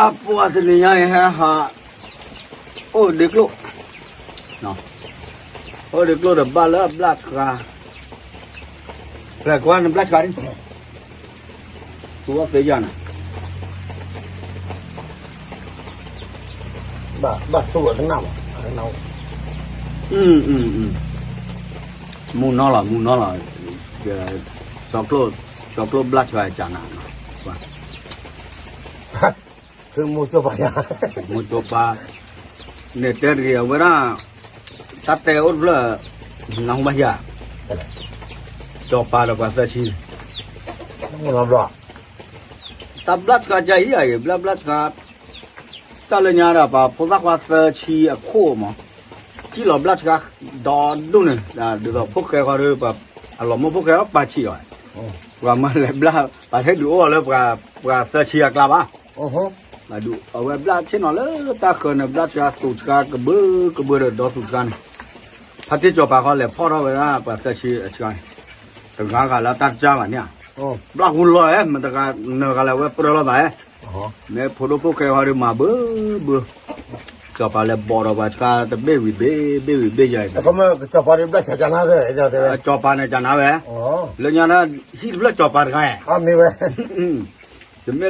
အပှၤတနံၤညါအံၤဟဲဟး အိၣ်ဒ့ကျိၣ်, အိၣ်ဒ့ကျိၣ်ဒီးဘၣ်လၢအဘျၣ်ဆှါ, ဖျဲးကွၢ်နဘျၣ်ဆှါဒံး, သူဝဲသ့ယၤန့ၣ် ဘၣ်သူဝဲကနၣ်ဘၣ်, မူနီၢ်လီၤ မူနီၢ်လီၤ, ကၠီကျိၣ်ဘျၣ်ဆှါကနၣ်, မူကၠိပၤယၤ, မူကၠိပၤ, န့ၣ်တဲတဂ့ၤအဝဲဒၣ်, တၢ်တဲအိၣ်တဖျၢၣ်, နၢ်ဟူဘၣ်ယၤ, ကၠီပၤဒီးပှၤသၢဆံ, တၢ်ဘျၣ်ဆှါကါအံၤအံၤ ဘျၣ်ဘျၣ်ဆှါ, တၢ်လၢညါဒီးပှၤဖိသၣ်ခွါသၢဆံအခိၣ်မး, စံၣ်လီၤဘျၣ်ဆှါ, ဒီဒိၣ်န့ၣ် ဒ်သိးဖိၣ်ဃဲဃီဒီး, အလီၤမိၢ်ဖိၣ်ဃဲအီၣ်ပာ်ဆံးအီၤ, ပှၤမၤလဲၤဘျၣ်, ပှၤဟဲဒုးအိၣ်အီၤလၢပှၤသၢဆံအကျါဘၣ်, အဝဲဘျၣ်ဆ့ၣ်နီၤလၢတၢ်ဃၢၤန့ၣ် ဘျၣ်ဆှါသူၣ်ဆှါကဘၢကဘၢဒီးဒီသူၣ်ဆှါန့ၣ်, ဖါတံၢ်ကၠီၤပၤဃီလဲၤဖီၣ်ထီၣ်ဝဲဒၣ်ပှၤသၢဆံအဆှါန့ၣ်, တဂၤဂၤလၢတၢ်တကၢ်ဘၣ်န့ၣ်ဧါ, ဘျၣ်ဟူလီၤဧဲ မတဂၤနၢၤဂၤလၢဝဲပြၢလီၤသးဧဲ, မ့ၢ်ဖိဒိၣ်ဖိၣ်ဃဲဃီဒီးမၤဘၢဘၢ, ကၠီၤပၤလဲၤဘီးဒီးပှၤဆှါတဘ့ၣ်ဝံၤဘ့ၣ်ဘ့ၣ်ဝံၤဘ့ၣ်ယၤအံၤ, ကၠီၤပၤန့ၣ်ကနၣ်ဝဲ, လၢညါန့ၣ် ဟံၣ်တဖျၢၣ်ကၠီၤပၤတဂၤဧါ, တမ့ၢ်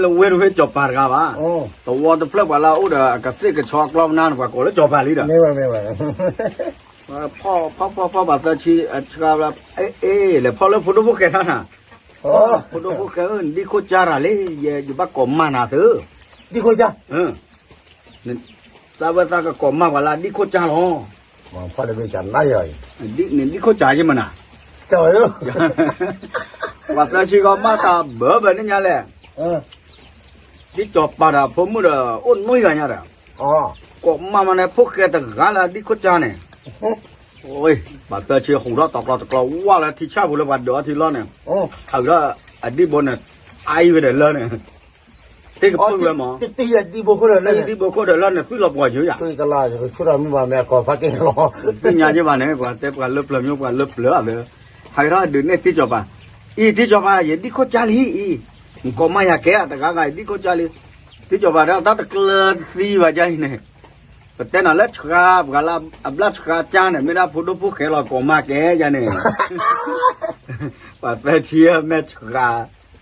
လၢဝ့ၢ်တဝ့ၢ်ကၠီၤပၤတဂၤဘၣ်, သဝီတဖျၢၣ်ပှၤလၢအအိၣ်ဒီးအကသ့ၣ်ကဆီအကျီပနါန့ၣ် ပှၤကိးလၢကၠီၤပၤလံဒီး, ဖီၣ်ဖီၣ်ဖီၣ်ဖီၣ်ဘၣ်သၢဆံအဆှါဘျါ, အ့ လဲၤဖီၣ်လၢဖိဒိၣ်ဖိၣ်ဃဲထီၣ်နၤ, ဖိဒိၣ်ဖိၣ်ဃဲဧၢ နဒံၣ်ခိၣ်ကၠါတၢ်လံ, ယဘၣ်ကိးမၤနၤသု, ဒံၣ်ခိၣ်ကၠါ, သးဝဲသးကကိးမၤပှၤလၢအဒံၣ်ခိၣ်ကၠါလီၤ, နဒံၣ်ခိၣ်ကၠါယမနၤ, ပှၤသၢဆံကီးမၤတၢ်ဘၢဘၢန့ၣ်ညါလဲၣ်, ဒ်ကၠီၤပၤဒီးဖိမုၣ်ဒီး အိၣ်နိယၤညါဒီး, ကိးမၤမၤန့ၣ် ဖိၣ်ဃဲတဂၤလၢအဒံၣ်ခိၣ်ကၠါန့ၣ်, ပှၤသၢဆံဟူးထီၣ်တကျီတကျီဝါလၢထံဆၣ်ပူၤလၢပှၤဒၢးအီထံလီၤန့ၣ်, ထုးဒီးအဒံၣ်ဘိန့ၣ်, အအံၤဝဲဒီးလၢန့ၣ်, တ့ကပၢၢ်ဝဲမး, တ့ဒံၣ်ဘိခိၣ်ဒီးလၢန့ၣ် သုလီၤပှီၤယိယၤ, သ့ၣ်ညါယဘၣ်န့ၣ် ပှၤတဲပှၤလၢပျၢၤမ့ၢ်ပှၤလၢပျၢၤအလၢ, ဟးက့ၤထီၣ်ဒုးနဲၣ်တ့ကၠီၤပၤ, အံၤတ့ကၠီၤပၤ ယဒံၣ်ခိၣ်ကၠါလံအံၤ, နကိးမၤယၤကဲအတဂၤဂၤ ယဒံၣ်ခိၣ်ကၠါလံ, တ့ကၠီၤပၤဒီးတၢ်တကျၢၤသံဘၣ်ယါအံၤန့ၣ်, ပတဲနၤလၢဆှါ ပှၤလၢအဘျၣ်ဆှါကၠါန့ၣ် မ့ၢ်ဒၣ်ဖိဒိၣ်ဖိၣ်ဃဲလီၤ ကိးမၤကဲယါန့ၣ်, ပှၤသၢဆံမဲာ်ဆှါ,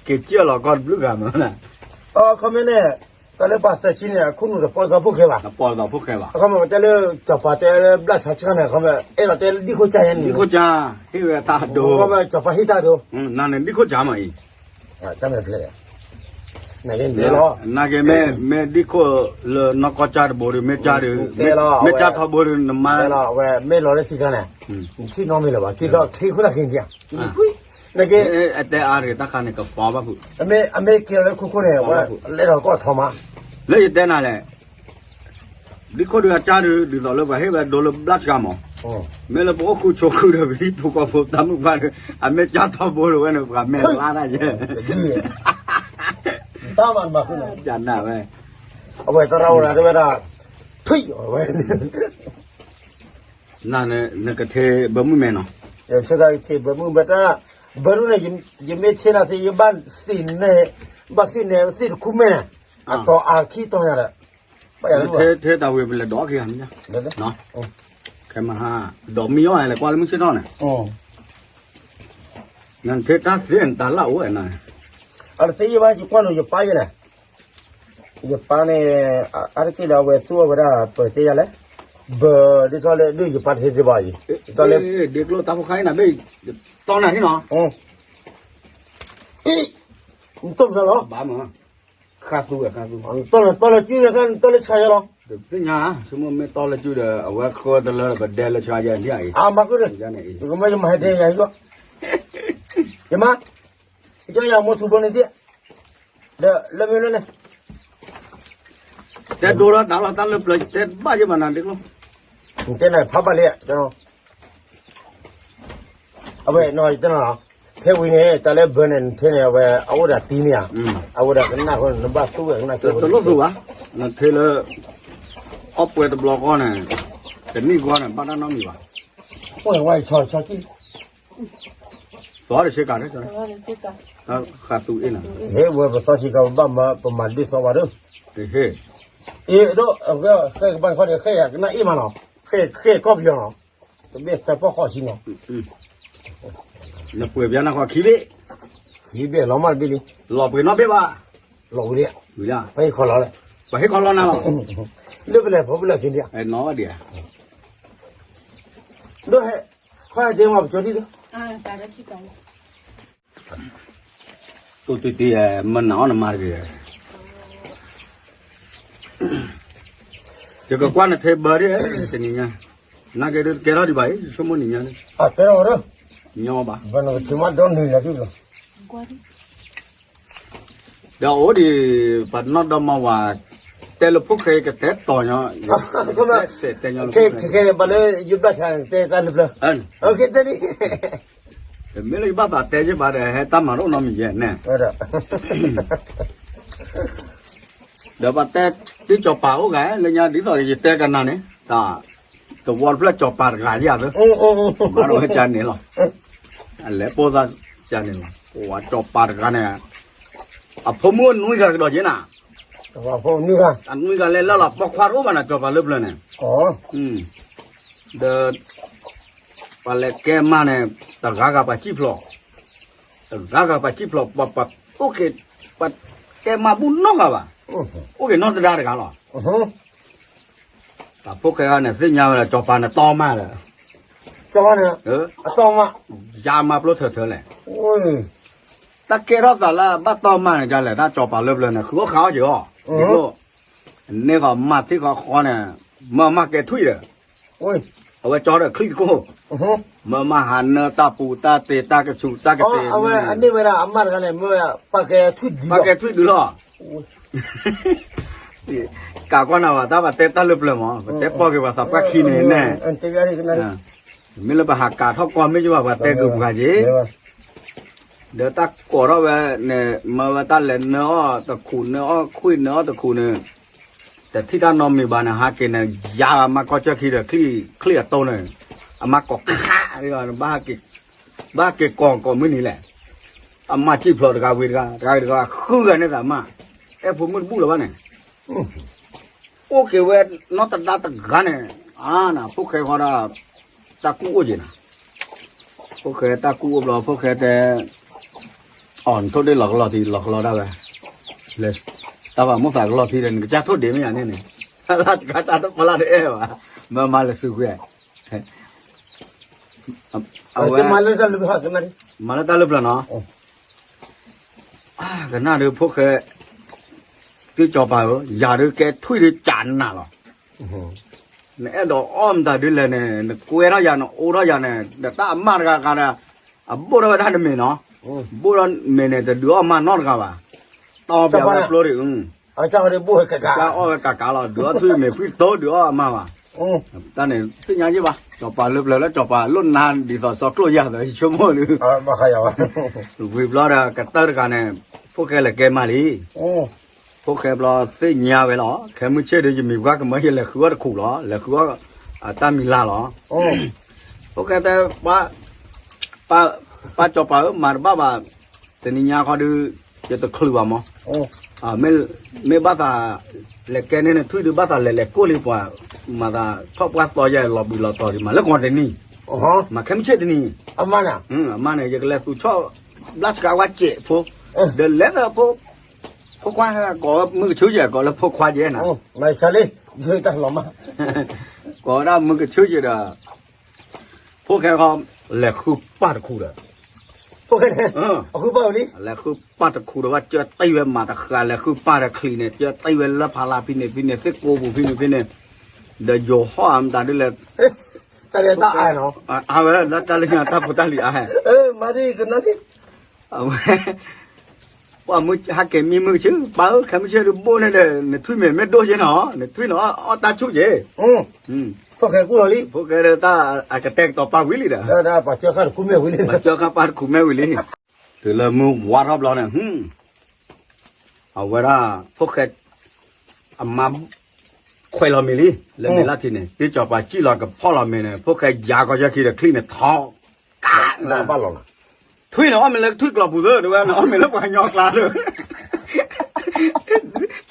က့ၤကၢၢ်လီၤကီၢ်တဘျုးဂၤမး, အခီမ့ၢ်န့ၣ်, တၢ်လၢပှၤသၢဆံန့ၣ် အခိၣ်နူာ်တပီၢ်တသီဖိၣ်ဃဲဘၣ်, တပီၢ်တသီဖိၣ်ဃဲဘၣ်, အခီမ့ၢ်ပတဲလၢ ကၠီၤပၤတဲလၢဘျၣ်ဆှါကၠါန့ၣ် အခီမ့ၢ်အဲၣ်ဒိးတဲလၢဒံၣ်ခိၣ်ကၠါယါန့ၣ်, ဒံၣ်ခိၣ်ကၠါ, ဟ့ၣ်ဝဲတၢ်ဒိ, အခီမ့ၢ်ကၠီၤပၤဟ့ၣ်တၢ်ဒိ, နၤန့ၣ်ဒံၣ်ခိၣ်ကၠါမးအံၤ တၢ်မဲာ်ဖျဲး, နက့ၤမ့ၢ်, နက့ၤမ့ၢ်ဒံၣ်ခိၣ်လၢနီၢ်ကီၢ်ကၠါတဘိဒီး မ့ၢ်ကၠါဒီး, မ့ၢ်ကၠါထီဘိဒီး နမါ, ဝဲမ့ၢ်လီၤလၢခံခါန့ၣ်, နထံၣ်နီတမံၤလၢၤဘၣ်, ခံခါချံခိၣ်တၢ်ခံန့ၣ်, နက့ၤ, အတဲအါတဂ့ၤတၢ်ခါန့ၣ် ကပီၤဘၣ်ဖုး, အမ့ၢ်က့ၤလၢခိၣ်ခိၣ်န့ၣ် ဝဲလဲၤထီၣ်ကီၢ်ထီမး, လၢယတဲနၤလဲၣ် ဒံၣ်ခိၣ်ဒုးအကၠါဒုး ဒ်သိးလၢပှၤဟ့ၣ်ဝဲဒိလၢဘျၣ်ဆှါမး, မ့ၢ်လၢပအိၣ်ဃူဆိးဃူဒီး ပဟံၣ်ဖိဃီဖိတၢ်မုၣ်ပှၢ်ဒီး အမ့ၢ်ကၠါထီဘိဒီးဝဲန့ၣ် ပှၤမဲာ်လါတၢ်ယဲ, တၢ်မၤမၤဃုာ်, ကနၣ်ဝဲ, အဝဲသရၣ်အိၣ်ဒၣ်တဲဝဲဒၣ်, ထွံၣ်အဝဲ နကထ့ဘၢမုၢ်မဲနီၤ, ဘၢမုၢ်ဘၣ်တၢ်, ဘၢမုၢ်န့ၣ် ယမ့ၢ်ထ့နၤသ့ ယဘၣ်သ့ၣ်နဲၣ်, ဘၣ်သ့ၣ်နဲၣ်သ့ၣ်တခူမဲ, အတီၤအခံတီၤညါဒီး, ထဲတၢ်ဝံၤပလဲၤဒိးက့ၤဧါ, ခဲမဟါ, ဒိးမံအီၣ်လဲၤကွၢ်လၢမုၢ်ဆ့ၣ်ထီၣ်န့ၣ်, နထဲတၢ်သ့ၣ်နတၢ်လၢ်အိၣ်ဝဲနၤ, အတသ့ယဘၣ် ယကွၢ်လိာ်ယပၢ်ယဲလဲၣ်, ယပၢ်န့ၣ်, အါတက့ၢ်ဒီးအဝဲသူအီၤဝဲဒၣ် ပတဲယၤလဲၣ်, ဘၢဒ်ထီၣ်လၢဒုးယပၢ်တသ့သ့ဘၣ်အံၤ, ဒ်ကျိၣ်တၢ်ဖိခါအံၤနၤဘ့ၣ်, တီနၤန့ၣ်နီၤ, အံၤ, နတိၢ်မနုၤလီၤ, ဘၣ်မး, ဃါသူဝဲဃါသူ, တီလၢစုယဲ တီလၢဆှါယဲလီၤ, သ့ၣ်ညါ, ဆိကမိၣ်မ့ၢ်တီလၢစုဒီး အဝဲဃၢတလၢပဒဲလၢဆှါယဲဒ်အံၤ, အမၤဃုာ်န့ၣ်, ယကမၢယမၤဟဲဒဲယၤဟံၣ်လီၤ, ယမါ, ယကၠီယၤမိၢ်ထူဘိန့ၣ်သ့, ဒီးလၢမ့ၢ်လၢန့ၣ် တဲဒိလီၤတၢ်လီၤတၢ်လၢပျၢၤ တဲဘၣ်ယဘၣ်နၤဒ့ကျိ, နတဲနၤဖးဘၣ်လံ, အဝဲနီၤ ယတဲနၤလီၤ, ဖဲဝံၤန့ၣ် တၢ်လၢဘၢန့ၣ် နထဲန့ၣ် အဝဲအအိၣ်ဒၣ်တံၤမ့ၢ်ဧါ, အဝဲဒၣ်ကနၣ်ဃိ နဘၣ်သူဝဲကနၣ်ကၠိ တလိၣ်သူဘၣ်, နထဲလၢ အီၣ်ပှဲၤတဘျီဃီန့ၣ်, တနံၣ်ဃီန့ၣ် ဘၣ်တၢ်နီတမံၤဘၣ်, အိၣ်ဝဲဆီဆီကံ သီတဆ့ကၤ, ဃးသူအ့ၣ်နၤ, ဟဲဝဲပသီဆ့ကၤ ပဘၣ်မၤ ပမၤဒ့သီဝါဒီး ဟ့ၣ်, အ့ ဒိၣ်, ဃဲကဘၣ်ခီဒီး ဃဲယၤကနၣ်အ့ၣ်မးနီၤ, ဃဲကီၢ်ပယီၤနီၤ, တဘ့ၣ်တၢ်ပီၢ်ဃီစံနီၤ, နပှ့ၤပျါနၢ်ဃီခံဘ့ၣ်, ခံဘ့ၣ်လီၤမၢ်တဘ့ၣ်လံ, လီၤပှ့ၤနီတဘ့ၣ်ဘၣ်, လီၤဝံၤလံ, ပှၤဟ့ၣ်ခီလီၤလဲၣ်, ပှၤဟ့ၣ်ခီလီၤနၤလီၤ, လၢပလဲၤဖိပလဲၤခံဒံး, ဒိၣ်ဟဲ, ခီဟဲတဲမးပကၠီဒံးလီၤ တိၢ်တံၢ်တံၢ် မ့ၢ်နၤအီၣ်နမါတဂ့ၤ, ယကကွၢ်နထဲဘၢဒ် တနံၤညါ, နာ်က့ဒ်တကဲထီၣ်ဒံးဘၣ်အံၤ ယဆိကမိၣ်နံၤညါန့ၣ်, ညီဘၣ်, ဒီးအိၣ်ဒံး ပှၤနီၢ်ဒီမါဝၤ တဲလၢဖိၣ်ဃဲကတဲတီၤညီ, ဘၣ်လၢယဘၣ်ဆါတဲတၢ်လၢပျၢၤ, မ့ၢ်လၢယဘၣ်သးတဲယဘၣ်ဒီး ဟဲတၢ်မၤတအိၣ်နီတမံၤယဲၢ်န့ၣ်, ဒီးပှၤတဲတ့ၢ်စီၤပၤအိၣ်ဂၤလၢညါ ဒ်သိးယတဲကနၤန့ၣ်, တဝီတဖျၢၣ်စီၤပၤတဂၤယၤသၢ, မၤဒီးဝဲကန့ၣ်လီၤ, အလဲၤပိၢ်သးကန့ၣ်လီၤ, ပှၤစီၤပၤတဂၤန့ၣ်, အဖိမုၣ်နွံဂၤကဒီးက့ၤနၤ, အနွံဂၤလဲၤလၢလီၤ ပိာ်ခွါတအိၣ်ဘၣ်န့ၣ် စီၤပၤလၢပျၢၤန့ၣ်, ဒီး ပှၤလဲၤကဲမါန့ၣ်, တဂၤဂၤပှၤစံၣ်ဖျိး, တဂၤဂၤပှၤစံၣ်ဖျိး, ပှၤအိၣ်က့ၤ, ပှၤတဲမါဘူၣ်နီတဂၤဘၣ်, အိၣ်က့ၤနီၢ်သဒါတဂၤလီၤ, တၢ်ဖိၣ်ဃဲဂၤန့ၣ် သ့ၣ်ညါဝဲဒီး စီၤပၤန့ၣ်တီမးဒီး, ယါမါပျိထၢၣ်ထၢၣ်လဲၣ်, တၢ်ကဲထီၣ်သးလၢဘၣ်တီမးန့ၣ် ဒ်လဲၣ် တၢ်စီၤပၤလၢပျၢၤန့ၣ် ဃုအီၣ်ဃုအီၣ်က့ၤအီၤ, န့ၢ်ဃီၤမၤထံၣ်ဃီဃီန့ၣ်, မၢမၢ်ကဲထွံၣ်ဒီး, အဝဲကၠီဒီးချံၣ်တကိၢ်, မၢမၢ်ဟးနၢတၢ်ပူၤတၢ်တ့ၤ တၢ်ကဆူးတၢ်ကတ့ၤ, အဝဲအန့ၢ်ဝဲဒၣ်အမါတဂၤန့ၣ် မၢပာ်ကဲထွံၣ်ဒုးလီၤ, ပာ်ကဲထွံၣ်ဒုးလီၤ, ကးကွၢ်နၤဘၣ် တၢ်ပတဲတၢ်လၢပျၢၤမး ပတဲပီၢ်က့ၤပှၤသးပှၢ်ခံန့ၣ်န့ၣ်, မ့ၢ်လၢပဟးကးထီၣ်ကွီၢ်မ့ၢ်ကဘၣ် ပှၤတဲက့ၤပှၤက့ၤ, ဒီးတၢ်ကိးထီၣ်ဝဲန့ၣ် မၢဝဲတၢ်လဲၤနၢအီၣ်တခူး နၢအီၣ်ခွံၣ် နၢအီၣ်တခူးန့ၣ်, တထံၣ်တၢ်နီတမံၤဘၣ်န့ၣ် ဟးက့ၤန့ၣ် ယါမါကီၢ်ကၢၢ်ခံဒီး ချံၣ်အတိၢ်န့ၣ်, အမါကိးခး, ဘၣ်ဟးက့ၤကိးကိးမုၢ်နံၤလဲၣ်, အမါစံၣ်ဖျိးတဂၤဝံၤတဂၤ တဂၤဝံၤတဂၤ ဃုဂၤန့ၢ်သးမး, အဲၣ်ဖိမုၣ်တဘူၣ်လၢၤဘၣ်န့ၣ် အိၣ်က့ၤဝဲနီၢ်သဒါတဂၤန့ၣ်, အါနၤ ဖိၣ်ဃဲဃီဒီး, တၢ်ကူၣ်အိၣ်က့ၤနၤ, ဖိၣ်ဃဲတၢ်ကူၣ်အိၣ်ဘျီ ဖိၣ်ဃဲတဲ, အီၤ နထိၣ်ဒ့ၣ်လီၤကလီထံ လီၤကလီဒၣ်ဝဲ, တၢ်ဘၣ်မိၣ်သးကလီထံဒီး နကစၢ်ထိၣ်ဒ့ၣ်မ့ၢ်ယၤန့ၣ်န့ၣ်, လၢတကးတၢ်တပလၢ်တအဲၣ်ဘၣ်, မၢမါလဲၤစူးကွံာ်, အဝဲ, မၤလၢတၢ်လၢပျၢၤနီၤ, ကနၣ်ဒုးဖိၣ်ဃဲ, တ့ၢ်စီၤပၤဧၢ, ယၤဒုးကဲထွံၣ်ဒုးကးနၤလီၤ, နအဲၣ်ဒိးအီၣ်မတၤဒုးလဲၣ်န့ၣ် နကွဲထီၣ်ယၤ နအိးထီၣ်ယၤန့ၣ် ဒီးတၢ်အမါတဂၤဂၤဒီး, အဘိၣ်ထီၣ်ဝဲဒၣ်တမ့ၢ်နီၤ, ဘိၣ်ထီၣ်မ့ၢ်န့ၣ် တဒုးအီၣ်မါနီတဂၤဘၣ်, တီပျးဝဲပျိဒံး, အီၣ်ဝဲကးကးလီၤ ဒုးအီၣ်ထွံၣ်မ့ၢ်ဖှံတိၢ်ဒုးအီၣ်အမါဘၣ်, တၢ်န့ၣ်သ့ၣ်ညါယ့ၢ်ဘၣ် စီၤပၤလၢပျၢၤလၢစီၤပၤလိၣ်နါဒ်သိးစီၤကျိၣ်ယၢ်သး ယဆိကမိၣ်ဒုး, ဝံၤဘျီဒီးကတၢၢ်တဂၤန့ၣ်, ဖိၣ်ဃဲလဲၤကဲမါလံ ဖိၣ်ဃဲဘျီသ့ၣ်ညါဝဲလီၤ ခဲမုၢ်ဆ့ၣ်ဒီး ယမံၤပှၢ်ကမၢယလဲၤဃုအီၣ်တခူးလီၤ လဲၤဃုအီၣ်အတၢ်မံၤလၢ်လီၤ, ဖိၣ်ဃဲတဲ, ပၢ်စီၤပၤဧၢ မၤတဘၣ်ဘၣ်, တနံၤညါဃီဒုး, ယတချုးဘၣ်မး, မ့ၢ်ဘၣ်သး, လဲၤကဲန့ၢ်နထွံၣ်ဒုးဘၣ်သးလဲၤလဲၤကိၢ်လံပှၤ, မၤသးထီၣ်ပှၢ်သီယဲၢ်လီၤဘှံးလီၤတီၤဒံး မၤလၢကီၢ်တနံၤ, မၤခဲမုၢ်ဆ့ၣ်တနံၤ, အမါန့ၣ်, အမါန့ၣ် ယကလဲၤသူၣ်ဆီၣ်, ဘျၣ်စကၤဝါစဲးဖိ, ဒီးလဲၤသးဖိ, ဖိခွါကိးမုၢ်ကဆူယဲၢ်ကိးလၢဖိခွါယဲၢ်နၤ, ကိးဝဲဒၣ်မုၢ်ကဆူယဲၢ်ဒီး, ဖိၣ်ဃဲဃီ, လဲၤဃုပၢ်တခူးဒီး, လဲၤဃုပၢ်တခူးဒီးဘၣ် ကၢတံၢ်ဝဲမၤတဃာ် လဲၤဃုပၢ်ဒီးချံးန့ၣ် ကၢတံၢ်ဝဲလၢဖးလါဖဲန့ၣ်ဖဲန့ၣ် သ့ၣ်ကိးပူၤဖဲန့ၣ်ဖဲန့ၣ်, ဒီးယိၤဟီၣ်အမတၤဒ်လဲၣ်, တၢ်လၢတၢ်အါနီၤ, အါဝဲလၢတၢ်လၢညါတၢ်ဖိတၢ်လံၤအါဟဲ, မၤဒ်ကနၣ်ဒ် အဝဲ, ပှၤမုၢ်ဟးက့ၤမံမုၢ်ကဆူ ပၢ်ဧၢ ခဲမုၢ်ဆ့ၣ်ဒုးဘိၣ်န့ၣ်ဒီး နထွံၣ်မ့ၢ်မ့ၢ်ဒိၣ်ယဲၢ်နီၤ နထွံၣ်န့ၣ်အီၣ်တၢ်ဆူၣ်က့ၤ, ဖိၣ်ဃဲကူၣ်လီၤလံ ဖိၣ်ဃဲဒီးတၢ်အကတဲာ်ကတီၤပာ်ဝံၤလံဒီး, ပှၤကၢဃာ်တခူးမ့ၢ်ဝံၤလံ, တုၤလၢမုၢ်ဝါထီၣ်ဘျီန့ၣ် အဝဲဒၣ် ဖိၣ်ဃဲ အမါ ခွဲးလီၤမ့ၤလံ လၢမ့ၤလၢထံးန့ၣ် တ့ၢ်စီၤပၤစံၣ်လီၤကဖီၣ်လီၤမ့ၤန့ၣ် ဖိၣ်ဃဲယၤကီၢ်ယဲၢ်ခံဒီးချံၣ်န့ၣ်ထီၣ်, ထွံၣ်န့ၣ်အီၣ်မ့ၤလၢထွံၣ်ကျီၤပူၤသၢ တဲဝဲန့ၣ် အီၣ်မ့ၤလၢပှၤကညီကျါဒီး,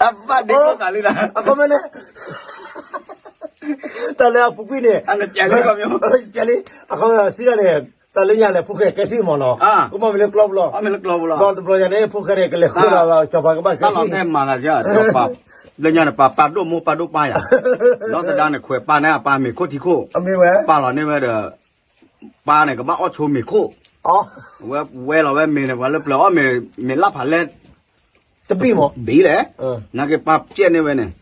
တၢ်ဘၣ်ဒ့ဖိသၣ်လံနၤ, အခီမ့ၢ်န့ၣ် တၢ်လၢအပူၤကွံာ်န့ၣ် အနကဲလံကီမ့ၢ် ကဲလံ, အခီစံးဒ်န့ၣ် တၢ်လၢညါလဲၣ် ဖိၣ်ဃဲကဲထံၣ်မးနီၤ, ကမီၣ်မ့ၢ်လၢကျီပူၤလီၤ, ဘျီတဘျီညါန့ၣ် ဖိၣ်ဃဲန့ၣ် ကလဲၤဃုဒီးကၠီၤပၤကဘၣ်ကဲထံၣ်, လၢညါန့ၣ် ပၢ်ပၢ်ဒိၣ်မိၢ်ပၢ်ဒိၣ်ပၢ်ယၤ, ဒီးတဒါန့ၣ် ခွဲးပၢ်န့ၣ်အပၢ်မ့ၤခိၣ်ထံခိၣ်, ပၢ်လီၤန့ၢ်ဝဲဒီး ပၢ်န့ၣ် ကဘၣ်အီၣ်ဆိမ့ၤခိၣ်, ဝဲဝဲလီၤဝဲမ့ၤန့ၣ် ပှၤလၢပျၢၤအီၣ်မ့ၤ မ့ၤလၢဖးလဲၢ် တဘ့ၣ်မး ဘ့ၣ်လဲၣ်, နာ်က့ပၢ်ကဲန့ၢ်ဝဲန့ၣ်,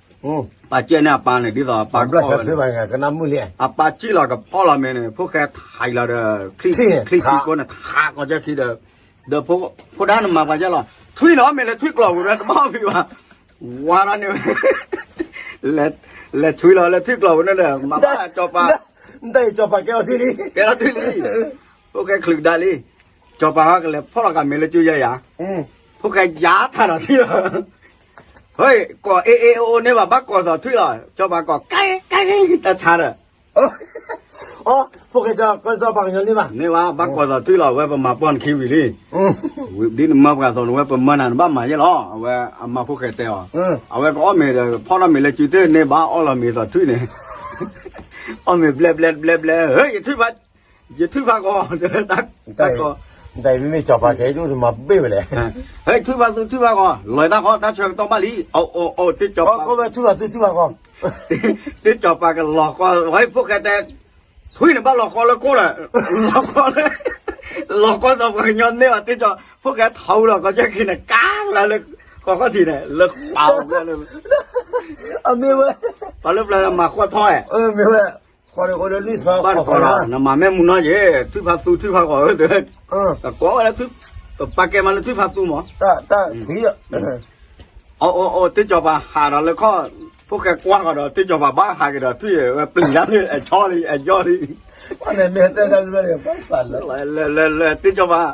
ပၢ်ကဲန့ၢ်အပၢ်န့ၣ် ဒ်သိးအပၢ်ကီၢ်ဝဲန့ၣ်, အပၢ်ကံၣ်လီၤကဖီၣ်လီၤမ့ၤန့ၣ် ဖိၣ်ဃဲထံးလီၤဒီး ချံၣ်ခံကိးန့ၣ် ထးကီကဲခံဒီး, ဒီးဖိဒါန့ၣ်မၤပှၤကဲလီၤ ထွံၣ်န့ၣ် အီၣ်မ့ၤလၢထွံၣ်ကျီၢ်ပူၤဒီး တဘၣ်အီၣ်ဖံးဘၣ်, ဝါထီၣ်န့ၣ်ဝဲ လဲၤထွံၣ်လီၤလၢထွံၣ်ကျီၢ်ပူၤန့ၣ်ဒီး မၤဘၣ်ကၠီၤပၤ, ကဲထီၣ်ထွံၣ်လံ, ဖိၣ်ဃဲချုးကဒါလံ, ကၠီၤပၤဟီကလဲၤဖီၣ်လီၤကးမ့ၤလၢကၠိယဲယၤ, ဖိၣ်ဃဲယါထးဒီးထွံၣ်လီၤ, ဟဲ ကီၢ်အ့ၣ်အ့ၣ်အိၣ်န့ၣ်ဘၣ် ဘၣ်ကီၢ်သိးထွံၣ်လီၤ, ကၠီၤပၤကီၢ် ကဲကဲ တၢ်ဆါဒီး ဖိၣ်ဃဲကၠီၤပၤကညီန့ၣ်ဘၣ်, န့ၢ်ဘၣ် ဘၣ်ကီၢ်သိးထွံၣ်လီၤ ဝဲပမၤပီၢ်နခံဝံၤလံ, ဒ်နမၤပှၤသိးန့ၣ် ဝဲပမၤနၤနဘၣ်မၤယဲလီၤ, အဝဲအမါဖိၣ်ဃဲတဲအီၤ, အဝဲကအီၣ်မ့ၤဒီး ဖီၣ်ထီၣ်မ့ၤလၢကၠိတန့ၢ်ဘၣ် အီၣ်လီၤမ့ၤသိးထွံၣ်န့ၣ်, အီၣ်မ့ၤဘျဲဘျဲဘျဲဘျဲ ဟဲ ယထွံၣ်ဖး ယထွံၣ်ဖးကီၢ်, တၢ်ကီၢ်, တၢ်မ့မ့ၢ်ကၠီၤပၤကဲဒိၣ်မၤဘ့ၣ်ဝဲလဲၣ်, ဟဲ ထွံၣ်ဖးသူ ထွံၣ်ဖးကီၢ် လီၤတၢ်ဃီ တၢ်ဆၢကတီၢ်ဘၣ်လံ, အိၣ်အိၣ်အိၣ် တ့ၢ်ကၠီၤပၤ, ထွံၣ်ဖးသူ ထွံၣ်ဖးကီၢ်, တ့ၢ်ကၠီၤပၤကလီၤဃီ, ဝဲဖိၣ်ဃဲတဲ, ထွံၣ်န့ၣ်ဘၣ်လီၤဃီလၢကိၢ်ဒီး, လီၤဃီလၢ, လီၤဃီသိးပှၤကညီန့ၢ်အီၤ တ့ၢ်ကၠီၤ ဖိၣ်ဃဲထီၣ်ဝံၤလီၤ ကီၢ်ကၠဲခံန့ၣ် ကးလၢလၢ ကီၢ်ခီၣ်ထံးန့ၣ် လၢပာ်ဝဲ, အမ့ၢ်ဝဲ, ပှၤလၢပျၢၤမၤဃီထီၣ်, မ့ၢ်ဝဲ, ဘၣ်တကီၢ်ဒီး နမၤမ့ၢ်မုၢ်နီၢ်ယဲ, ထွံၣ်ဖးသူ ထွံၣ်ဖးကီၢ်, တကိးဝဲလၢ ပပာ်ကဲမးလၢထွံၣ်ဖးသူမး, အိၣ်အိၣ်အိၣ် တ့ၢ်ကၠီၤပၤဟးဒီးလၢခီၣ်, ဖိၣ်ဃဲကွၢ်ဃီဒီး တ့ၢ်ကၠီၤပၤဘၣ်ဟးက့ၤဒီး ထွံၣ်ဝဲပျံၤတၢ်လၢအဆီလံ အယီၢ်လံ, တ့ၢ်ကၠီၤပၤ,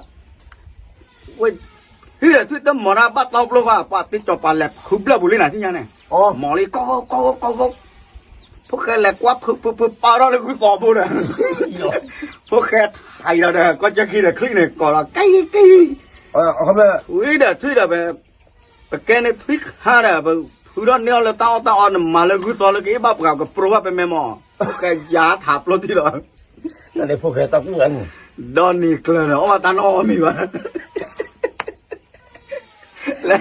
ဝဲ, ဟံးဒီးထွံၣ်တမီၤတၢ်ဘၣ်တီပျိဃီ ပှၤတ့ၢ်ကၠီၤပၤလဲၤဖုဘျၢၣ်ပူၤလံနၤ ထံၣ်ညါန့ၣ်, မီၤလံ ကီၢ်ကီၢ်ကီၢ်ကီၢ်ကီၢ်, ဖိၣ်ဃဲလဲၤကွၢ်ဖုဖုဖု ပာ်ထီၣ်လၢဂုၢ်သီဖိဒီး, ဖိၣ်ဃဲထံးလီၤဒီး ကီၢ်ကၠဲခံဒီးချံၣ်န့ၣ် ကိးလီၤ ကံကံ, ဝံၤဒီးထွံၣ်ဒီး ပကဲန့ၣ် ထွံၣ်ခါဒီး ပဖုထီၣ်န့ၢ်အီၤလၢတၢ်အီၣ်တၢ်အီ နမၤလၢဂုၢ်သီလၢကအ့ၣ်ဘၣ်ပှၤ ကပြိဘၣ်ပမဲမီၤ, ဖိၣ်ဃဲယါထးပျိထံၣ်လီၤ, ဒီနံၤကျၢၤန့ၣ် အီၣ်ဘၣ်တၢ်နီၣ်အီၣ်မံၤဘၣ် လဲ,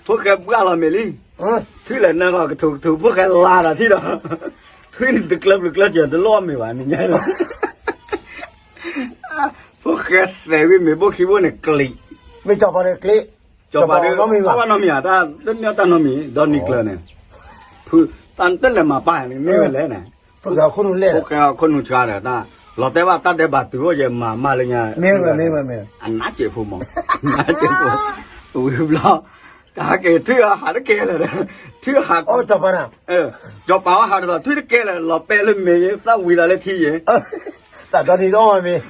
ဖိၣ်ဃဲဘှၢ်လီၤမ့ၤလံ, ထွံၣ်လဲၤနၢဃီၤကထူးကထူး ဖိၣ်ဃဲလါဒီးထံၣ်ဒီး, ထွံၣ်န့ၣ်တကျၢၤပျုၤကျၢၤစၢၤ တလိၣ်အီၣ်မ့ၤဘၣ် နညါလီၤ, ဖိၣ်ဃဲသဲးဝံၤမ့ၤဘိၣ်ခံဘိၣ်န့ၣ်ကျံး, မ့ၢ်ကၠီၤပၤဒီးကျံး, ကၠီၤပၤဒီးအီၣ်ဘၣ်နီတမံၤဘၣ်, တမ့ၢ်တၢ်နီတမံၤ ဒီနံၤကျၢၤန့ၣ်, ဖု, တၢ်တလဲၤမၤပၢ်န့ၣ် မ့ၢ်ဝဲလဲၣ်န့ၣ်, ဖိၣ်ဃဲခိၣ်နူာ်လဲၣ်, ဖိၣ်ဃဲခိၣ်နူာ်ဆှါဒီးတၢ်, လီၤတဲာ်ဘၣ်တၢ်ဒဲးဘးတုၤအိၣ်ယဲမၤမၢ်လၢညါ, မ့ၢ်ဝဲမ့ၢ်ဝဲမ့ၢ်, အနးစဲးဖိမး, နးစဲးဖိ, ဝံၤဘျီ, တဟးက့ၤထွံၣ်အဟးတကဲလၢာ်, ထွံၣ်ဟး, ကၠီၤပၤ, ကၠီၤပၤဟးတသီ ထွံၣ်တကဲလၢာ် လီၤပဲာ်လၢမ့ၤယဲ သၣ်ဝံၤသးလၢထံယဲ တၢ်ဒီနံၤဒီမ့ၢ်,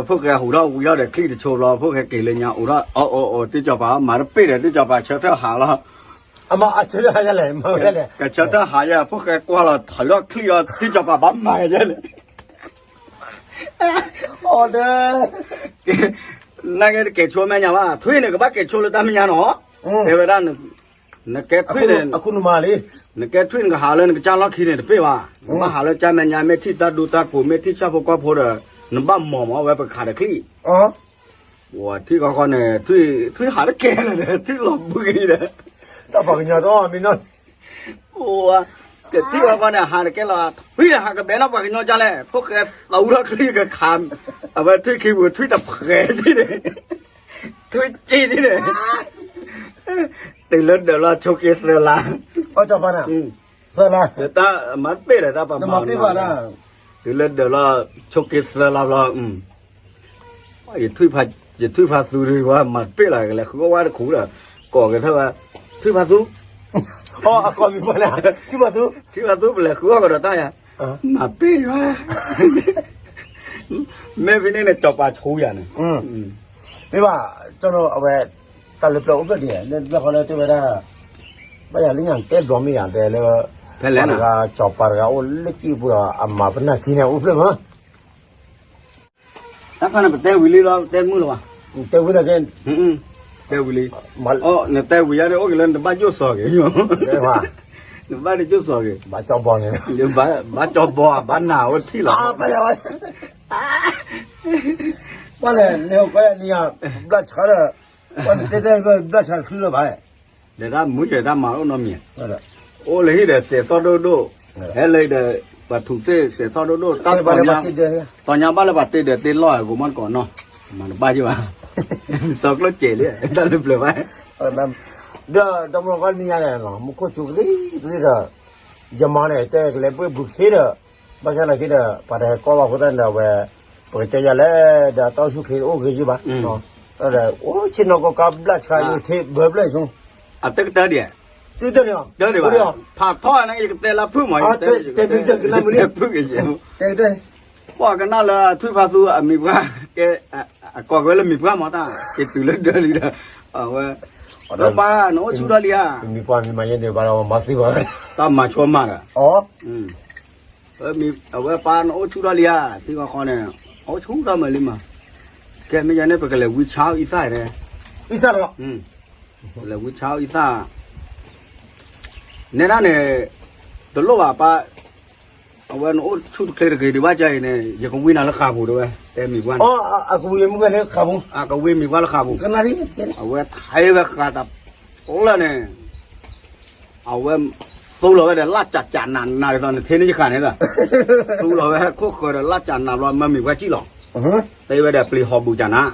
ဖိၣ်ဃဲဟူးထီၣ်ဝံၤထီၣ်ဒီးချံၣ်တဆိးဘျီ ဖိၣ်ဃဲက့ၤလၢညါအိၣ်ထီၣ် အအိၣ်အိၣ် တ့ၢ်ကၠီၤပၤ မၤတပ့ၢ်ဒီး တ့ၢ်ကၠီၤပၤဆၢထၢၣ်ဟးလီၤ, အမၤအဆၢထၢၣ်ဟးယဲလဲၣ် မၤဝဲလဲၣ်, ကဆၢထၢၣ်ဟးယဲ ဖိၣ်ဃဲကွၢ်လီၤ ထုးထီၣ်ချံၣ်အီၤ တ့ၢ်ကၠီၤပၤဘၣ်မၤယဲလဲၣ်, အီၤဒီး နကဲတကဲၤဆိမဲာ်ညါဘၣ် ထွံၣ်န့ၣ် ကဘၣ်ကဲၤဆိလၢတၢ်မဲာ်ညါနီၤ, တဲဝဲဒၣ် နကဲထွံၣ်န့ၣ်, နကဲထွံၣ်နကဟးလၢနကစၢ်လီၢ်ခံန့ၣ် တပ့ၢ်ဘၣ်, နဘၣ်ဟးလၢကၢ်မဲာ်ညါ မ့ၢ်ထံၣ်တၢ်ဒူတၢ်ကိး မ့ၢ်ထံၣ်ဆၣ်ဖိကီၢ်ဖိဒီး နဘၣ်မၤမၤဝဲပခးဒီးချံၣ် ဝဲထံၣ်ဃီဃီန့ၣ် ထွံၣ်ဟးတကဲလၢာ်ဒီး ထွံၣ်လီၤဘှံးဒီး တၢ်ပှၤကညီတအီၣ်မ့ၢ်နီၤ, ကထံၣ်ဃီဃီန့ၣ် ဟးတကဲလီၤ ထွံၣ်ဒီးဟးကဘဲနီၣ်ပှၤကညီကၢ်လဲၣ် ဖိၣ်ဃဲသးဝံထီၣ်ချံၣ်ကခး, အဝဲထွံၣ်ခံပူၤ ထွံၣ်တဖှဲးထံၣ်န့ၣ်, ထွံၣ်ကံၣ်ထံၣ်န့ၣ်, တုၤလၢဒၢးလီၤဆိးက့သၢလါ, သၢလါ, မၤတပ့ၢ်ဒီးတၢ်ပှၤမၤ, တုၤလၢဒၢးလီၤဆိးက့သၢလါဘျီ ယထွံၣ်ဖးသူဝဲ မၤတပ့ၢ်လီၤ ကလဲၤဃုအီၣ်ဝဲတခူဒီး ကိးက့ၤထၢၣ်ဝဲ ထွံၣ်ဖးသူ, ထွံၣ်ဖးသူ ပလဲၤဃုအီၣ်ကဒီးတၢ်ယၤ, မၤတပ့ၢ်လီၤ, မ့ၢ်ဖဲန့ၣ်န့ၣ် စီၤပၤဆူယၤန့ၣ်, မ့ၢ်ဘၣ်, ကၠီနီၤ အဝဲ တၢ်လၢပျၢၤအိၣ်ဖျဲၣ်ဒ်လဲၣ် လၢပျၢၤဃီလၢတဲဝဲဒၣ်, ဘၣ်ယၤလၢညါတဲဘျီမ့ၢ်ယၤတဲလၢ, ဖဲလဲၣ်နၤ, စီၤပၤတဂၤအိၣ်လၢကံၣ်ပူၤဒီး အမၤပနၢ်ခံန့ၣ်အိၣ်ဖျဲၣ်မး တၢ်ခါန့ၣ် ပတဲဝံၤလံလီၤ ပတဲမုာ်လီၤဘၣ်, တဲဝံၤလီၤက့, တဲဝံၤလံ, နတဲဝံၤယါန့ၣ် အိၣ်က့ၤလၢနတဘၣ်ယိၣ်စီၤက့ၤ, နဘၣ်တယိၣ်စီၤက့ၤ, ဘၣ်ကၠီဘီန့ၣ်, ဘၣ်ကၠီဘီ ဘၣ်နၤအိၣ်ထံၣ်လီၤ, ပှၤလဲၣ်န့ၣ် ကွၢ်နံၤ, ဘျၣ်ဆါဒီး, ကွၢ်နတဲတဲဘျၣ်ဆါတချုးလၢၤဘၣ်, ဒီးတၢ်မူယဲၢ်တၢ်မၤအိၣ်နီတမံၤ, အိၣ်လၢဟံၣ်ဒီးစဲးသီၣ်ဒိၣ်ဒိၣ်, ဟဲလၢဒီး ပှၤထူးသ့ၣ်စဲးသီၣ်ဒိၣ်ဒိၣ်, တၢ်သီညါ, သီညါဘၣ်လၢပှၤတ့ဒီးတ့လီၢ် ကိးမီၢ်တကိးနီၢ်, မၤတဘၣ်ယိၣ်ဘၣ်, စီၤကျိၣ်စဲးလံ တၢ်လၢပျၢၤဘၣ်, ဒီးတမီၢ်ကီနံၤညါန့ၣ် မူခိၣ်စူၤကလံကလံဒီး, ယမၤန့ၣ် တဲကလဲၤပှ့ၤဘုခ့ဒီး, ဘၣ်ဆၣ်သနာ်က့ဒီး ပှၤတဟဲကီဘၣ်အဃိသတးန့ၣ်ဒီး အဝဲ, ပကတဲယၤလဲၣ် ဒီးတၢ်အိၣ်ဆူၣ်ချ့အိၣ်ဂ့ၤယုၢ်ဘၣ်, အိၣ်ဆ့ၣ်နီၤကီၢ်ကါဘျၣ်ဆါယိၣ်ထ့ဘၢဘျၣ်ဆိ, အတကတၢၢ်ဒံး, တၢၢ်ဒံး, ဖးထီန့ၣ် ယကတဲလၢဖုၣ်မး, တဲဖုၣ်က့ၤ, တဲကတၢၢ်, ပှၤကနၣ်လၢအထွံၣ်ဖးသူအမံၤပှၢ်, ကဲ, အကိးက့ၤဝဲလၢမံၤပှၢ်မးတၢ်, က့ၤတုၤလၢဒၢးလံဒီး, အဝဲ, ဒီးပၢ်နအိၣ်ဆူၣ်ထီၣ်လံဧါ, မံၤပှၢ်မံၤမၤယဲန့ၣ်ဘၣ်ဒီးမၤသံဘၣ်, တၢ်မၤဆိမးဒီး အဝဲပၢ်နအိၣ်ဆူၣ်ထီၣ်လံဧါ, ထံဂီၤဃီန့ၣ်, အိၣ်ဆူၣ်ထီၣ်မးလံမး, ကဲမ့ၢ်ယၤန့ၣ် ပကလဲၤဝံဆါအီၣ်အံသၣ်န့ၣ်, အံသၣ်လီၤ, ပလဲၤဝံဆါအီၣ်အံသၣ်, နဲဒၣ်န့ၣ်, တလိၣ်ဘၣ်ပၢ်, အဝဲနအိၣ်ဆူၣ်တချ့တဂ့ၤဒံးဘၣ်ကါအံၤန့ၣ် ယကဝံနၤလၢဃာ်ပူၤတဲဝဲ, တဲမံၤပှၢ်န့ၣ်, အကဝံမ့ၢ်ဝဲလၢဃာ်ပူၤ, အကဝံမံၤပှၢ်လၢဃာ်ပူၤ, အဝဲထဲဝဲဃာ်တၢ်, လၢန့ၣ် အဝဲ, သူလီၤဝဲဒီးလၢ်ကၠးကၠးနးနးဒ်သိး နထ့န့ၢ်ယဃာ်န့ၣ်, သူလီၤဝဲခိၣ်ဃၢၤဒီးလၢ်ကၠးနးဘျီမၢမံၤပှၢ်ကံၣ်လီၤ, တဲဝဲဒီးပျံၤဟီၣ်ဘူးကၠးနး,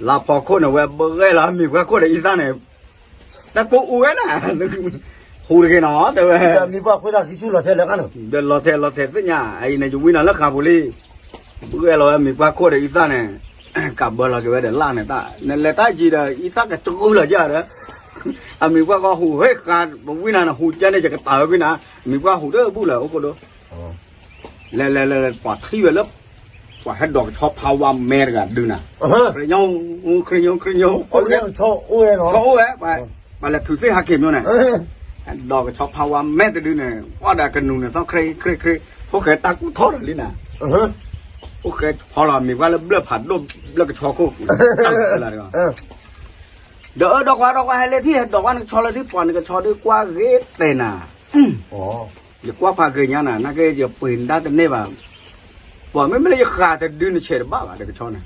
လါဖီခိၣ်န့ၣ်ဝဲဘှဲလီၤမံၤပှၢ်ခိၣ်ဒီးအံသၣ်န့ၣ်, တၢ်ကိးအူဝဲနၤ, ဟူးတဂ့ၤနီၤ တဲဝဲ, ဒီးလီၤထဲလီၤထဲသ့ၣ်ညါ အအံၤန့ၣ် ယဝံနၤလၢဃာ်ပူၤလံ, ဘှဲလီၤဝဲမံၤပှၢ်ခိၣ်ဒီးအံသၣ်န့ၣ်, ကးဘၢလီၤက့ၤဝဲဒီးလၢ်န့ၣ်တၢ် နလဲၤတၢ်ယံၤဒီး အံသၣ်ကတြူလီၤယၤဒီး, အမံၤပှၢ်ကီဟူး ဟ့ၣ်ဃာ်ပဝံနၤန့ၣ် ဟူးကဲန့ၣ် ယကတၢၢ်ဝဲကွံာ်နၤ, မံၤပှၢ်ဟူးတဘူၣ်လၢၤအိၣ်ခိၣ်ဒိ, လဲၤလဲၤလဲၤလဲၤ ပှၤထံၣ်ဝဲလၢ, ပှၤဟဲဒိးကဆီဖးဝါမဲတဂၤဒုးနၤ, ခရံာ်ညိ ခရံာ်ညိ ခရံာ်ညိ, ကဆီအိၣ်ဝဲ, ပှၤလဲၤထုးသ့ၣ်ဟးက့ၤမ့ၢ်န့ၣ်, ဒိးကဆီဖးဝါမဲတဒုန့ၣ် ပှၤဒီးကနူၤန့ၣ်သီၣ်ခရံာ်ခရံာ်ခရံာ်, ဖိၣ်ဃဲတၢ်ကူၣ်ထီၣ်ဒီးလံနၤ, ဖိၣ်ဃဲဖီလီၤမံၤပှၢ်လၢဘျၢၣ်ဖးဒိၣ်ဘျၢၣ်ကဆီခိၣ်, ဒီးအၢဒီးကွၢ်ဒီးကွၢ်ဟဲလၢထံၣ် ဟဲဒိးကွၢ်နကဆီလၢထံၣ် ပှၤနကဆီဒုးကွၢ်ဂ့ၤတဲနၤ, ယကွၢ်ဖးဂ့ၤညါနၤ နာ်က့ယပှ့ၤနဒါတန့ၢ်ဘၣ်, ပှၤမ့မ့ၢ်လၢယဃာ်တဒုနဆဲးတဘၣ်ဘၣ် တကဆီန့ၣ်,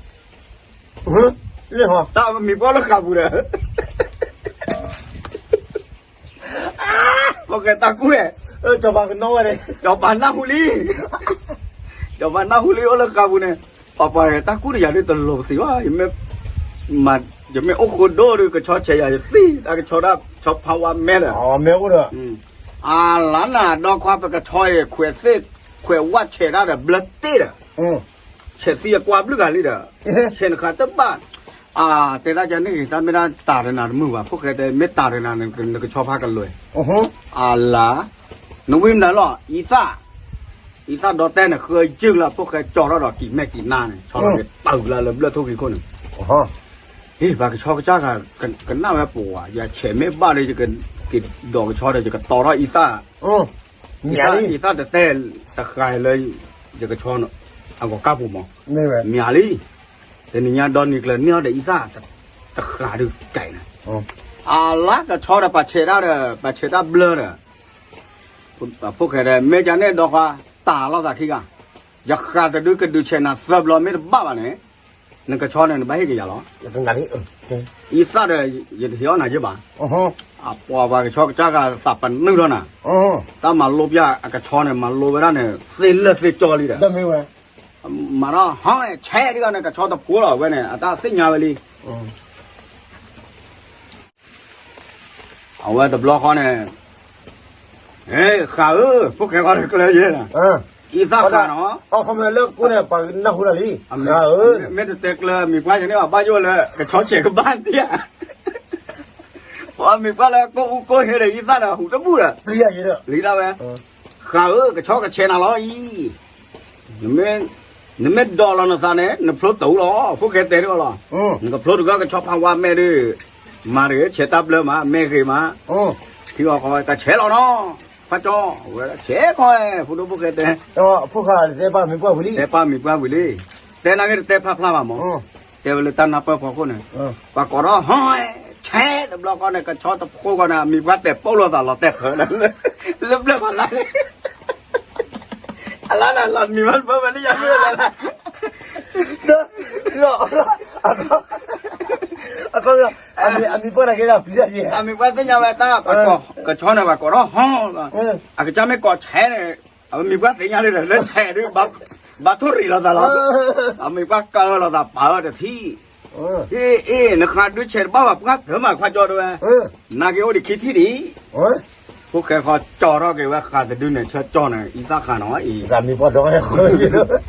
တၢ်မံၤပှၢ်လၢဃာ်ပူၤဒီး, ပှၤကတၢ်ကူၣ်ဝဲ, စီၤပၤကနီၣ်ဝဲ, စီၤပၤနၢ်ဟူလံ, စီၤပၤနၢ်ဟူလံအိၣ်လၢဃာ်ပူၤန့ၣ်, ပှၤပှၤတၢ်ကူၣ်တယၤဒ်တလိၤပသံဘၣ်, ယမ့ၢ်အိၣ်ဃိဒိၣ်ဒီး ကဆီဆဲးယၤယသံ, တၢ်ကဆီဒၣ် ဆီဖးဝါမဲဒီး, အလါနၤဒီခွါ ပကဆီအံၤ ခွဲးသ့ၣ်, ခွဲးဝၣ်ဆဲးတၢ်ဒီးဘျၢသ့ၣ်ဒီး, ဆဲးသံအကွၢ်ဘျုးဂၤလံဒီး, ဆဲးနဃာ်တဘၣ်, အတဲဒၣ်ကန့ၣ်ဂ့ၤ တၢ်မ့ၢ်ဒၣ်တၢ်တနၤတမုာ်ဘၣ် ဖိၣ်ဃဲတဲ မ့ၢ်တၢ်တနၤ နကဆီဖးကလွဲၢ်, အလါ, နဝံမနုၤလီၤ အံသၣ်, အံသၣ်ဒီတဲန့ၣ် ဃၢယုၢ်လၢဖိၣ်ဃဲကၠီထီၣ်ဒီးကံၢ်မဲာ်ကံၢ်နါန့ၣ် ဆီလီၤက့ၤတၢ်ဂုၤလၢလၢဘျၢၣ်ထိၣ်ဂံၢ်ခိၣ်န့ၣ်, ဟ့ၣ် ပှၤကဆီကစၢ်ဂၤ ကနၣ်ဝဲပဝး ယဆဲးမ့ၢ်ဘၣ်ဒီး ယကက့ၤဒိးကဆီဒီး ယကတီထီၣ်အံသၣ်, အံသၣ်တတဲ တဃာ်လၢ ယကဆီ အဂီၤကၢ်ပူၤမး, မ့ၢ်လံ, တနံၤညါဒီနံၤကျၢၤန့ၢ်အီၤဒီးအံသၣ် တဃာ်ဒုးကဲနၤ, အလါကဆီဒီးပှၤဆဲးတၢ်ဒီး ပှၤဆဲးတၢ်ဘျၢဒီး ဖိၣ်ဃဲဒီး မ့ၢ်ကန့ၣ်ဒီခွါ တၢ်လီၤသးခံဂၤ, ယဃာ်တဒုကဒုးဆဲးနၤသၢဘျီမ့ၢ်တဘၣ်ဘၣ်န့ၣ်, နကဆီန့ၣ် နဘၣ်ဟ့ၣ်က့ၤယၤလီၤ, အံသၣ်ဒီး ယတဟ့ၣ်အီၣ်နၤယ့ၢ်ဘၣ်, အပှၤပှၤကဆီကစၢ်ဂၤသးပနုာ်ထီၣ်နၤ, တၢ်မၤလိပျၢ်အကဆီန့ၣ် မၤလိဝဲဒၣ်န့ၣ် သ့လၢာ်သ့ကၠီလံဒီး မၤထီၣ်ဟီၣ်ဆဲးဒ်ဂီၤန့ၣ် ကဆီတဖိလီၤဝဲန့ၣ် အတၢ်သ့ၣ်ညါဝဲလံ, အဝဲတဘျီဃီန့ၣ်, ဃာ်ဧၢ, ဖိၣ်ဃဲဃီတကျၢၤယဲၢ်, အံသၣ်ဃာ်နီၤ, လၢကိးန့ၣ် ပှၤနၢ်ဟူလၢလံ, မ့ၢ်တတဲကျၢၤမံၤပှၢ်ယန့ၣ်ဘၣ် ဘၣ်ယိၣ်လၢကဆီဆဲးကဘၣ်တံၢ်ဧါ, ပှၤမံၤပှၢ်လၢကိးအူကိးဟဲဒီးအံသၣ်ဒီးဟူးတဘူၣ်ဒီး, လံဒၣ်ဝဲ, ဃာ်ဧၢ, ကဆီကဆဲးနၤလီၤအံၤ နမ့ၢ်ဒိးလီၤနသးန့ၣ် နဖျိတၢ်လီၤ, ဖိၣ်ဃဲတဲတဂီၢ်လီၤ, နကဖျိတဂီၢ်ကဆီဖးဝါမဲာ်ဒီး, မၤတဂ့ၤ ဆဲးတၢ်ဘျၢမး မဲာ်ဂ့ၤမး, ထံဂီၤဃီကဆဲးလီၤနီၤ, ဖးကၠီ, ဝဲဆဲးခီ, ဖိဒိၣ်ဖိၣ်ဃဲတဲ, ဖိၣ်ဃဲတဲပၢ်မံၤပှၢ်ဝံၤလံ, တဲပၢ်မံၤပှၢ်ဝံၤလံ, တဲနာ်က့တတဲဖျါဖျါဘၣ်မး, တဲဝဲလၢတၢ်နၢ်ပၢၢ်ဖီခိၣ်န့ၣ်, ပှၤကိးထီၣ်ဟီၣ်, ဆဲးတဘျီဃီန့ၣ် ကဆီတဖိဃီန့ၣ် အမံၤပှၢ်တဲာ်ပိၢ်လိာ်သးလီၤတဲာ်ဃၢၤန့ၣ်, လၢဘျၢၣ်ဖးလါန့ၣ်, အလါန့ၣ်လီၤနံၤမးတဘၢဝဲန့ၣ်ယၤမ့ၢ်လၢ, အ, အမံၤပှၢ်န့ၣ်ကဲ, အမံၤပှၢ်သ့ၣ်ညါဝဲတၢ်, ကဆီန့ၣ်ပှၤကိးထီၣ်ဟီၣ်လီၤ, အကစၢ်မ့ၢ်ကိးဆဲးန့ၣ်, အမံၤပှၢ်သ့ၣ်ညါလၢဒီး လၢဆဲးဒုး, ဘၣ်ထိၣ်ရံၣ်လိာ်သးလီၤ, အမံၤပှၢ်ကၢလီၤသးပာ်အီၤတထံၣ်, အ့ အ့ နဃးဒုးဆဲးတဘၣ်ဘၣ် ပှၢ်တၢၢ်မးခွါကၠီတဲဝဲ, နာ်က့အိၣ်ဒံးခံထံၣ်ဒံး, ဖိၣ်ဃဲဃီကၠီထီၣ်က့ၤဝဲဃးတဒုန့ၣ် ဆၢကၠီန့ၣ် အံသၣ်ဃးနီၤအံၤ, အံ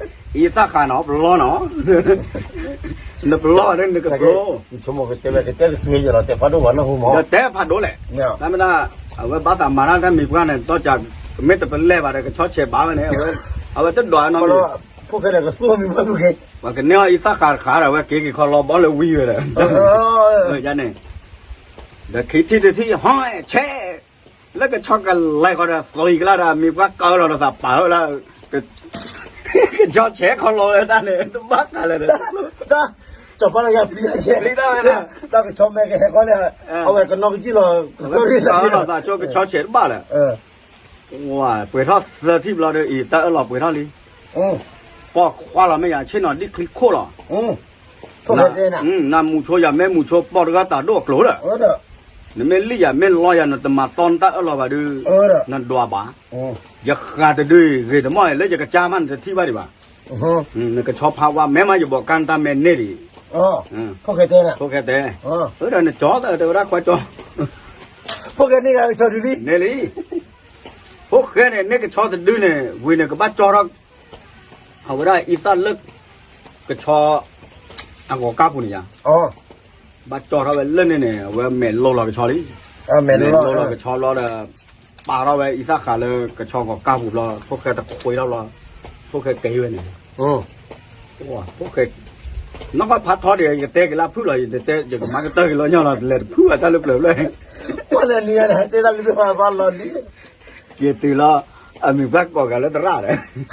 သၣ်ဃးနီၤ ပလီနီၤ, နပလီန့ၣ်နကပလီ, တဲဖးဒိၣ်လဲၣ်, တၢ်မ့ၢ်ဒၣ်, အဝဲဘၣ်သးမၤတၢ်တၢ်မံၤပှၢ်န့ၣ် ဒီးကမ့ၢ်တပလဲၤဘၣ်ဒီး ကဆီဆဲးဘၣ်ဝဲန့ၣ်, အဝဲတဒွးနီတမံၤ, ပှၤကန့ၢ်အီၤအံသၣ်ဃးတဃးဒီး အဝဲက့ၤက့ၤခီလီၤဘီလၢဝံၤဝဲဒီး, န့ၣ်, ဒီးခံထံၣ်တထံၣ် ဟီၣ်ဆဲး, လၢကဆီကလဲၤဃီဒီး သီကလၢ်ဒီး မံၤပှၢ်ကၢလီၤဒီးသးပာ်ဝဲလၢ, ကဆီဆဲးခီလီၤဝဲတၢ်န့ၣ် တဘၣ်ဃးလၢၤဒီး, တၢ်ကဆီမဲကဟဲခီန့ၣ်, အဝဲကနီၢ်ကစံၣ်လီၤ, ကၢလီၤသးဆိကဆီဆဲးတဘၣ်လၢၤ, ပှဲၤထီၣ်သၢထံၣ်ဘျီဒီး အံၤတၢ်အၢၣ်လီၤပှဲၤထီၣ်လံ, ပိာ်ခွါလီၤမ့ၢ်ယၤ ဆ့ၣ်နီၤဒံၣ်ချံခိၣ်လီၤ, နမူၤဆိယၤမ့ၢ်မူၤဆိ ပိာ်တဂၤတၢ်ဒိၣ်အကျိၤဒီး, နမ့ၢ်လံၣ်ယၤမ့ၢ်လီယၤ နတမၤတီနတၢ်အၢၣ်လီၤဘၣ်ဒုး, နဒွးဘၣ်, ယဃးတဒုအံၤ ဂ့ၤတမီၢ်အံၤ လၢယကစၢ်မးနတထံၣ်ဘၣ်ဒံးဘၣ်, နကဆီဖးဝါ မ့ၢ်မးယဘီးကါနတၢ်မဲာ်န့ၢ်ဒံး, ဖိၣ်ဃဲတဲ, ဒီးနကၠီတဲဝဲဒၣ်ခွါကၠီ, ဖိၣ်ဃဲန့ၢ်ဂၤကဆီတဒုလံ, န့ၢ်လံ, ဖိၣ်ဃဲန့ၣ် န့ၢ်ကဆီတဒုန့ၣ် ဝံၤန့ၣ် ကဘၣ်ကၠီထီၣ် အဝဲဒၣ်အံသၣ်လၢ ကဆီ အဂီၤကၢ်ပူၤန့ၣ်ယါ, ဘၣ်ကၠီထီၣ်ဝဲလၢန့ၣ်န့ၣ် အဝဲမဲာ်လိလီၤကဆီလံ, မဲာ်လိလီၤကဆီဘျီဒီး ပာ်ထီၣ်ဝဲအံသၣ်ဃးလၢကဆီဂီၤကၢ်ပူၤဘျီ ဖိၣ်ဃဲတခွ့ထီၣ်ဘျီ, ဖိၣ်ဃဲက့ၤဝဲန့ၣ်, ဖိၣ်ဃဲ, နီၢ်ကီၢ်ဖးထီဒံး ယကတဲက့ၤလၢဖုၣ်လီၤ ယတဲ ယကမၤကတၢၢ်က့ၤလီၤညီလီၤ တလဲၤတဖုၣ်ဘၣ်တၢ်လၢပျၢၤဖျၢၣ်, ပှၤလၢနံၤန့ၣ် ဟဲတဲတၢ်လၢပျၢၤဘၣ်လီၤလံ က့ၤတုၤလီၤ, အမံၤပှၢ်ကိးဂၤလၢသရၣ်ဒီး,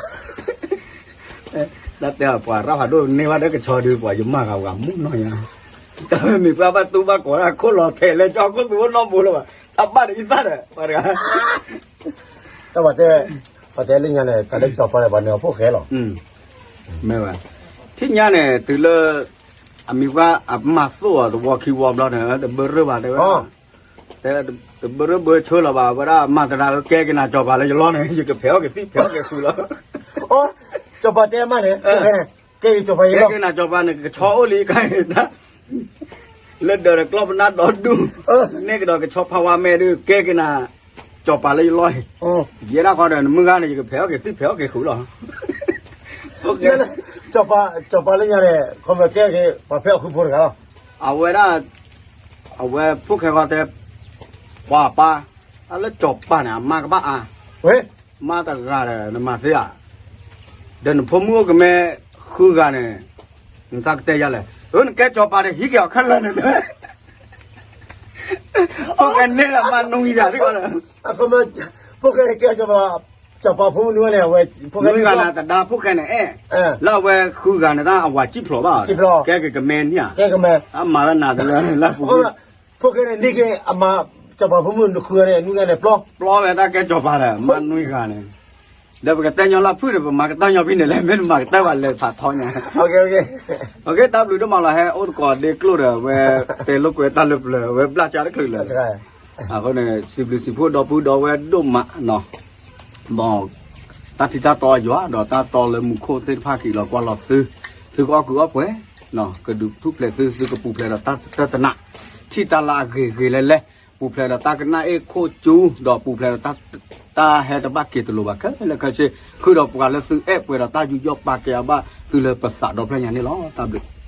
တၢ်တဲပှၤရၣ်ဖးဒိၣ်န့ၢ်ဘၣ်ဒီးကဆီဒုး ပှၤယမၤဂၤဝဲမူနီၢ်ညါ, တၢ်မ့ၢ်မံၤပှၢ်ဘၣ်တူၢ်ဘၣ်ကိးတၢ်ခိၣ်လီၤထဲးလဲၤကၠီခိၣ်သူအိၣ်နီတဘိလၢၤဘၣ်, တၢ်ဘၣ်ဒီးအံသၣ်ဒီး ပှၤတဂၤ, တၢ်ပှၤတဲ, ပှၤတဲလၢညါန့ၣ် တၢ်လၢကၠီၤပၤန့ၣ် ပှၤန့ၣ်အဖိၣ်ဃဲလီၤ မ့ၢ်ဝဲ, ထံၣ်ညါန့ၣ် တုၤလၢ အမံၤပှၢ်အမၤသိၣ်အီၤတဝီခံဝီဘျီန့ၣ် တဘၢရၢၢ်ဘၣ်တဲဝဲဒၣ်, တဲ, တဘၢရၢၢ်ဘၢဆၢလီၤဘၣ် ဝဲဒၣ်မၤသရၣ်ဧၢ ကဲက့ၤနၤကၠီၤပၤလၢယလီၢ်န့ၣ် ယကဖဲးအီၣ်က့ၤသံၣ်ဖဲးအီၣ်က့ၤဃုာ်လီၤ, ကၠီၤပၤတဲမးန့ၣ်, ကဲက့ၤကၠီၤပၤယလီၢ်, ကဲက့ၤနၤကၠီၤပၤနကဆီအိၣ်လံကါ, လၢဒၢးဒီးကျီၢ်ပနၢ်ဒီဒူၣ်, န့ၢ်ကဒီးကဆီဖးဝါမဲာ်ဒုး ကဲက့ၤနၤ ကၠီၤပၤလၢယလီၢ်, ယဲဒၣ်ဃီဒီးနမုၢ်ဂၤန့ၣ် ယကဖဲးအီၣ်က့ၤသံၣ်ဖဲးအီၣ်က့ၤဃုာ်လီၤ, ကၠီၤပၤလၢညါန့ၣ် ခီမ့ၢ်ကဲက့ၤ ပှၤဖဲးအီၣ်ဃုာ်ဖိတဂၤလီၤ, အဝဲဒၣ်, အဝဲဖိၣ်ဃဲဃီတဲ, ပှၤပၢ်, တၢ်လၢကၠီၤပၤန့ၣ် အမါကဘၣ်အါ, မါတဂၤဒီးနမၤသ့ဧါ, ဒီးနဖိမုၣ်အိၣ်ကမဲဃုဂၤန့ၣ်, နသးကတဲယၤလဲၣ်, အၢ နကဲကၠီၤပၤဒီးဟံးက့ၤအီၤခဲလၢာ်န့ၣ်, ဖိၣ်ဃဲန့ၢ်လၢမါနွံဂၤစ့ၢ်ကီးလီၤ, ဖိၣ်ဃဲကဲကၠီၤပၤ, ကၠီၤပၤဖိမုၣ်န့ၣ် အဝဲ, နွံဂၤန့ၣ် တဒါဖိၣ်ဃဲန့ၣ်အဲၣ်, လၢအဝဲဃုဂၤန့ၣ် တၢ်အဝၤစံၣ်ဖျိးဘၣ်, ကဲက့ၤကမဲန့ၣ်ဧါ, အမၤလၢနၤတလၢလၢပူၤ ဖိၣ်ဃဲန့ၣ်န့ၢ်က့ၤအမါ, ကၠီၤပၤဖိမုၣ်နဃုဂၤန့ၣ် နွံဂၤန့ၣ်ပျီ, ပျီဝဲတၢ်ကဲကၠီၤပၤဒီး မါနွံဂၤန့ၣ်, ဒီးပကတဲညီလၢဖုၣ်န့ၣ် ပမၤကတၢၢ်ညီဖဲန့ၣ်လဲၣ် မ့ၢ်တမၤကတၢၢ်ဘၣ်လဲၤဖးထီညါ, တၢ်ဘျုးဒိၣ်မးလီၤ ဟဲအိၣ်သကိးဒ့ကျိၣ်ဒီး အဝဲတဲလိာ်ကွဲတၢ်လၢပျၢၤ အဝဲဘျၣ်ကၢ်တချုးလၢ အဃိန့ၣ် စံးဘျုးစံးဖှိၣ်ဒီပုၢ်ဒီဝဲၢ်ဒိၣ်မးနီၤ, တၢ်ထံတၢ်တီယွၤ ဒီးတၢ်တီလၢမူခိၣ်သ့ၣ်တဖၣ်က့ၤလီၤကွၢ်လီၤသု, သုကအီၣ်ကုၢ်အီၣ်ပှဲၤ, ကဒုးထူၣ်ဖျဲးသု သုကပူၤဖျဲးဒီးတၢ်တနး, ထံၣ်တၢ်လၢအဂ့ၤဂ့ၤလဲၤလဲၤ, ပူၤဖျဲးဒီးတၢ်ကနၣ်အ့ၣ်ခိၣ်ကၠူ, ဒီးပူၤဖျဲးဒီးတၢ်ဟဲတဘၣ်က့ၤတလိၤဘၣ်ခဲလၢာ်ခဲဆ့, ဃုာ်ဒီးပှၤလၢသုအဲၣ်ပှဲၤဒီးတၢ်ယူးယီၣ်ပာ်ကဲအဘၣ်သုလၢပသးဒီဖျၢၣ်ညါန့ၣ်လီၤ. တၢ်ဘျုး